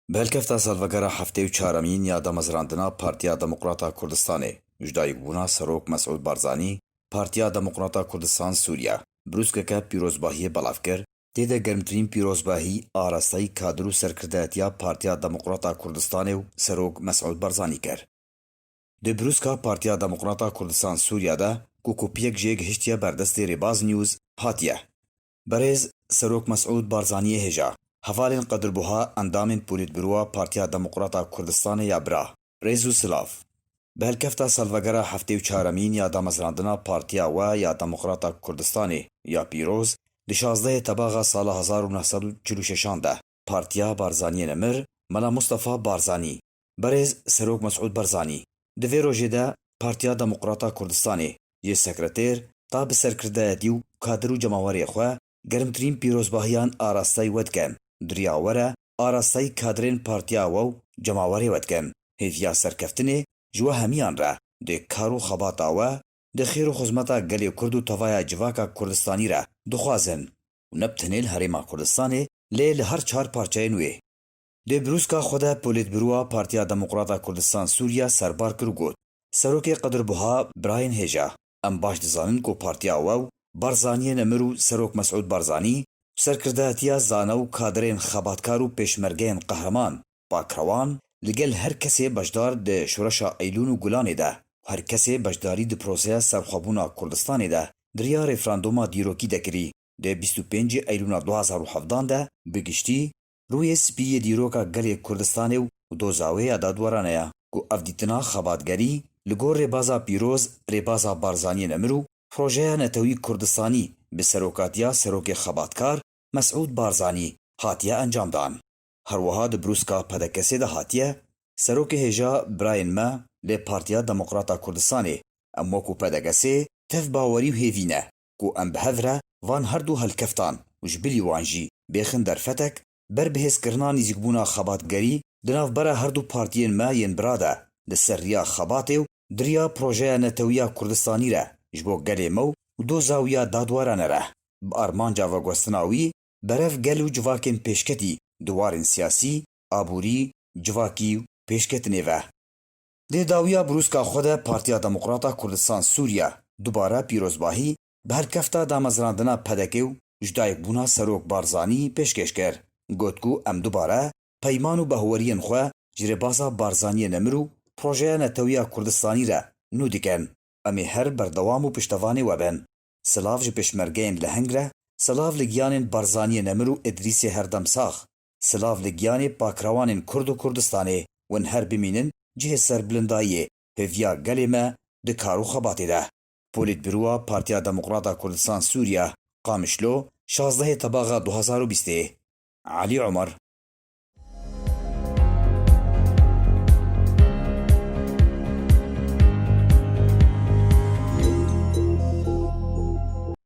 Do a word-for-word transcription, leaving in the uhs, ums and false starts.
Bi helkefta salvegera heftê û çaremîn ya damezrandina Partiya Demokrata Kurdistanê, ji dayikbûna Serok Mesûd Barzanî, Partiya Demokrata Kurdistan Sûriye, brûskeke pîrozbahiyê belav kir, tê de germtirîn pîrozbahî arasteyî kadir û serkirdayetiya Partiya Demokrata Kurdistanê û Serok Mesûd Barzanî kir. Di brûska Partiya Demokrata Kurdistan Sûriye de ku kopiyek jê gihiştiye berdestê Rêbaz News hatiye. Berêz Serok Mesûd Barzaniyê hêja, hevalên qedirbuha endamên polîtbûroa Partiya Demokrata Kurdistanê ya bira, rêz û silav. Bi helkefta salvegera heftê û çaremîn ya damezrandina Partiya we ya Demokrata Kurdistanê ya pîroz, di şazdehê tebaxa sala hezar û neh sed û çil û şeşan de Partiya Barzaniyê Nemir, Mela Mustafa Barzanî, Berêz Serok Mesûd Barzanî, di vê rojê de Partiya Demokrata Kurdistanê yê sekretêr ta bi serkirdayetî û kadir û cemawerê xwe germtirîn pîrozbahiyan arasteyî we dikin. Di riya we re arasteyî kadirên partiya we û cemawerê we dikin. Hêviya serkeftinê ji we hemiyan re, di kar û xebata we, di xêr û xizmeta gelê Kurd û tevaya civaka Kurdistanî re dixwazin û ne bi tenê li Herêma Kurdistanê, lê li her çar parçeyên wê. Di brûska xwe de polîtbûroa Partiya Demokrata Kurdistan Sûriye serbar kir û got, Serokê qedirbuha birayên hêja, em baş dizanin ku partiya we û Barzaniyê Nemir û Serok Mesûd Barzanî û serkirdayetiya zane û kadirên xebatkar û pêşmergeyên qehreman, pakrewan, li gel her kesê beşdar di şoreşa Eylûn û Gulanê de û her kesê beşdarî di proseya serxwebûna Kurdistanê de di riya referandûma dîrokî de kirî, di bîst û pêncê Eylûna du hazar û hevdan de bi giştî, rûyê spî yê dîroka gelê Kurdistanê û doza wê ya dadwerane ye ku ev dîtina xebatgerî li gor rêbaza pîroz, rêbaza Barzaniyê Nemir û projeya netewî Kurdistanî bi serokatiya serokê xebatkar Mesûd Barzanî hatiye encamdan. Her wiha di brûska P D K S'ê de hatiye, Serokê hêja birayên me lê Partiya Demokrata Kurdistanê, em wekû P D K S'ê tev bawerî û hêvî ne ku em bi hev re van her du helkeftan û ji bilî wan jî bêxin derfetek ber bi hêzkirina nîzîkbûna xebatgerî di navbera her du partiyên me yên bira de li ser riya xebatê û di riya projeya netewiya Kurdistanî re ji bo gelê me û doza wî ya dadwerane re bi armanca veguhestina wî berev gel û civakên pêşketî di warên siyasî, aborî, civakî û pêşketinê ve. Dê dawiya brûska xwe de Partiya Demokrata Kurdistan Sûriye dubare pîrozbahî bi helkefta damezrandina P D K û ji dayikbûna Serok Barzanî pêşkêş kir. Got ku em dubare peyman û bahweriyên xwe ji rêbaza Barzaniyê Nemir û projeya netewiya Kurdistanî re nû dikin. Em ê her berdewam û piştevanê we bin. Silav ji pêşmergeyên leheng re, silav li giyanên Barzaniyê Nemir û Idrîsê Herdemsax, silav li giyanê pakrewanên Kurd û Kurdistanê, win her bimînin cihê serbilindayiyê, hêviya gelê me di kar û xebatê de. Polîtbûroa Partiya Demokrata Kurdistan Sûriye, Qamişlo, şazdehê Tebaxa du hazar û bîstê. Elî Omer,